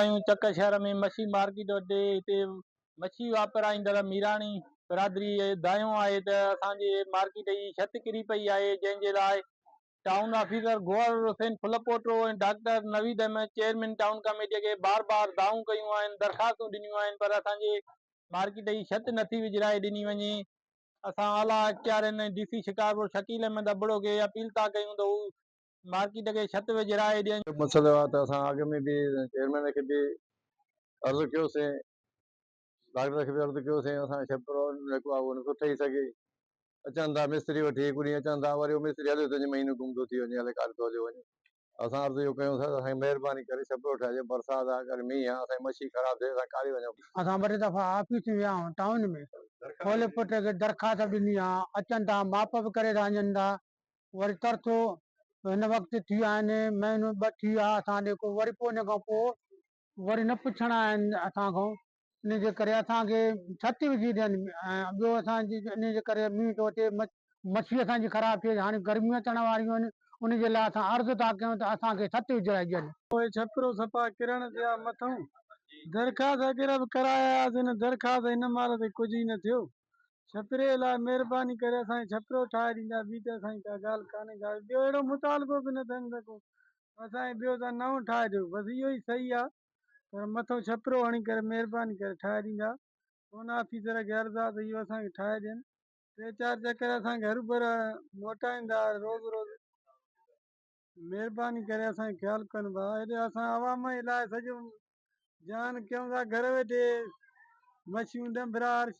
آهيون چڪ شهر ۾ مڇي مارڪيٽ وٽ هتي مڇي واپرائيندڙ ميراڻي برادري دانهيو آهي ته اسان جي مارڪيٽ جي ڇت ڪري پئي آهي جنهن جي لاء town officer Gohar Hussain Phulpoto ۽ doctor Naveed Ahmed chairman town committee کي بار بار دانهون ڪيون آهن درخواستون ڏنيون آهن پر اسان جي مارڪيٽ جي ڇت نٿي وجهرائي ڏني وڃي اسان اعليٰ اختيارين ۽ ڊي سي شڪارپور شڪيل احمد ابڙو کي اپيل ٿا ڪيون ته هو مارڪيٽ کي ڇت وجهرائي ڏين. مسئلو آ ته اسان اڳ ۾ به چيئرمين کي به عرض ڪيوسين ڊاڪٽر کي به عرض ڪيوسين اسان جو ڇپرو جيڪو آ اهو نٿو ٺهي سگهي اچن ٿا مستري وٺي هڪ ڏينهن اچن ٿا وري اهو مستري هليو ٿو وڃي مهينو گم ٿو ٿي وڃي الائي ڪاڏي ٿو هليو وڃي اسان عرض اهو ڪيون ٿا ته اسان کي مهرباني ڪري ڇپرو ٺاهجي برسات آ ڪڏهن مينهن آ اسان جي مڇي خراب ٿئي اسان ڪاڏي وڃون. اسان ٻه ٽي دفعا آفيس ۾ ويا آهيون ٽائون ۾ کولي پٽ کي درخواست به ڏني آ اچن ٿا ماپ به ڪري ٿا وڃن ٿا وري ترتو هن وقت ٿي ويا آهن مهينو ٻه ٿي ويا اسان ڏي ڪو وري پوء ان کان پوء وري نه پڇڻا آهن اسان کان ان جي ڪري اسان کي ڇت وجهي ڏين ۽ ٻيو اسان جي ان جي ڪري مينهن ٿو اچي مڇي اسان جي خراب ٿئي هاڻي گرميون اچڻ واريون آهن ان جي لاء اسان عرض ٿا ڪيون ته اسان کي ڇت وجهرائي ڏين. پوء ڇپرو صفا ڪرڻ ٿيا مٿئون درخواست وغيره به ڪرائي آياسين ان درخواست هن مهل تائين ڪجهه ئي نه ٿيو. ڇپري لاء مھرباني ڪري اسان کي ڇپرو ٺاھي ڏيندا ٻي ته اسان جي ڪا ڳالھ ڪانھي ڪا ٻيو اھڙو مطالبو به نه اٿن ته ڪو اسان کي ٻيو تان نئون ٺاھي ڏيو بس اھو ئي صحيح آ پر مٿو ڇپرو ھڻي ڪري مھرباني ڪري ٺاھي ڏيندا ان آفيسر کي عرض آ ته اھو اسان کي ٺاھي ڏين ٽي چار چڪر اسان کي ھروڀر موٽائيندا روز روز مھرباني ڪري اسان کي خيال ڪن ڀاء ھيڏي اسان عوام جي لاء سڄو جان ڪيون ٿا گھر ويٺي مڇيون ڏنڀرا ھر شي.